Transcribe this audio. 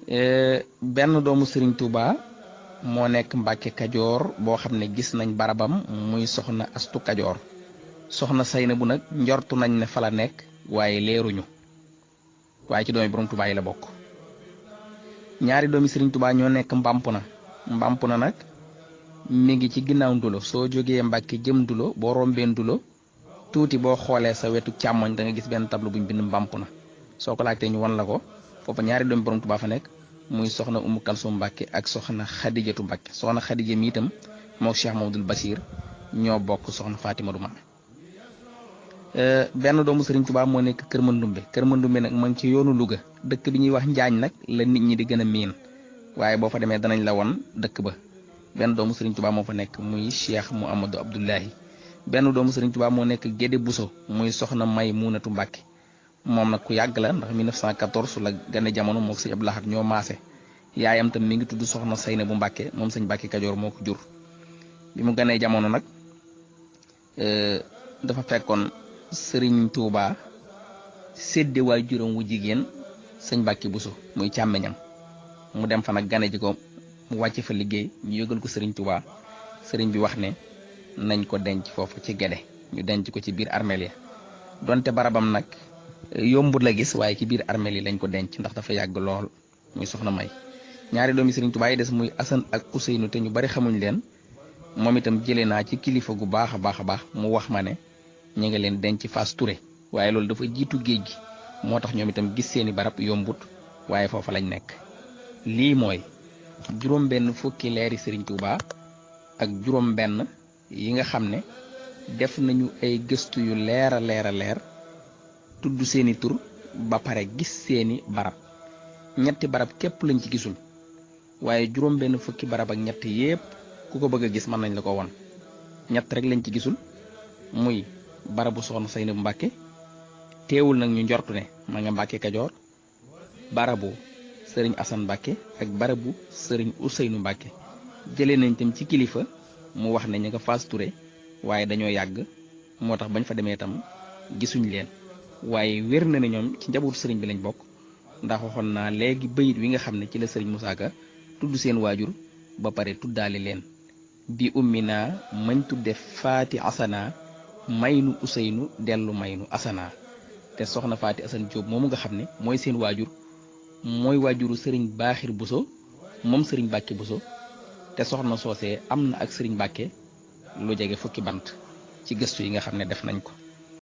benn doomu Serigne Touba moo nekk Mbàkke Kajoor boo xam ne gis nañ barabam muy soxna Astu Kajoor soxna Saynabu nag njortu nañ ne fa la nekk waaye leeruñu waaye ci doomi borom Touba yi la bokk. ñaari doomi Serigne Touba ñoo nekk Mbampuna nag mi ngi ci ginnaaw Ndulo soo jógee Mbàkke jëm Ndulo boo rombee Ndulo tuuti boo xoolee sa wetu càmmoñ da nga gis benn tableau buñ bind Mbampuna soo ko laajtee ñu wan la ko foofa ñaari doomi borom Touba fa nekk muy soxna Umu Kalsum Mbàkke ak soxna Xadijatu Mbàkke soxna Xadija mi itam moo Cheikh Mamadul Bachir ñoo bokk soxna Fatima du maam. benn doomu Serigne Touba moo nekk Kër Mandumbe nag ma ngi ci yoonu Louga dëkk bi ñuy wax Njaañ nag la nit ñi di gën a miin waaye boo fa demee danañ la won dëkk ba. benn doomu Serigne Touba moo fa nekk muy Cheikh Mouhamadou Abdoulahi benn doomu Serigne Touba moo nekk Gédé Bousso muy soxna May Munatu Mbàkke moom nag ku yàgg la ndax 1914 la gane jamono moo ko sëñ Abdou Lahad ñoo maase yaayam tam mi ngi tudd soxna Saynabu Mbàkke moom sëñ Mbàkke Kajoor moo ko jur. bi mu ganee jamono nag dafa fekkoon Serigne Touba sédde waajuram wu jigéen sëñ Mbàkke Bousso muy càmmeñam mu dem fa nag gane ji ko mu wàcc fa liggéey ñu yëgal ko Serigne Touba Serigne bi wax ne nañ ko denc foofu ci Gédé ñu denc ko ci biir armeel ya donte barabam nag yombut la gis waaye ci biir armeel yi lañ ko denc ndax dafa yàgg lool muy soxna May. ñaari doomi Serigne Touba yi des muy Assane ak Ousseynou te ñu bari xamuñ leen moom itam jëlee naa ci kilifa gu baax a baax mu wax ma ne ñu ngi leen denc Fass Touré waaye loolu dafa jiitu géej gi moo tax ñoom itam gis seeni barab yombut waaye foofa lañ nekk. lii mooy juróom benn fukki leeri Serigne Touba ak juróom benn yi nga xam ne def nañu ay gëstu yu leer a leer tudd seeni tur ba pare gis seeni barab ñetti barab képp lañ ci gisul waaye juróom benn fukki barab ak ñett yépp ku ko bëgg a gis mën nañ la ko won ñett rek lañ ci gisul muy barabu soxna Saynabu Mbàkke teewul nag ñu njortu ne ma nga Mbàkke Kajoor barabu Sëriñ Asan Mbàkke ak barabu Sëriñ Ousseynou Mbàkke jëlee nañ tam ci kilifa mu wax ne ñu nga Fass Touré waaye dañoo yàgg moo tax bañ fa demee tam gisuñ leen waaye wér na ne ñoom ci njabootu sëriñ bi lañ bokk ndax waxoon naa léegi bayit wi nga xam ne ci la Sëriñ Musaa Ka tudd seen waajur ba pare tuddaale leen bi ummi naa mañ tudde Faati Asana maynu Ousseynou dellu maynu Asana te soxna Faati Asan Jóob moomu nga xam ne mooy seen waajur mooy waajuru Sëriñ Baaxir Bousso moom Sëriñ Mbàkke Bousso te soxna soosee am na ak Sëriñ Mbàkke lu jege fukki bant ci gëstu yi nga xam ne def nañ ko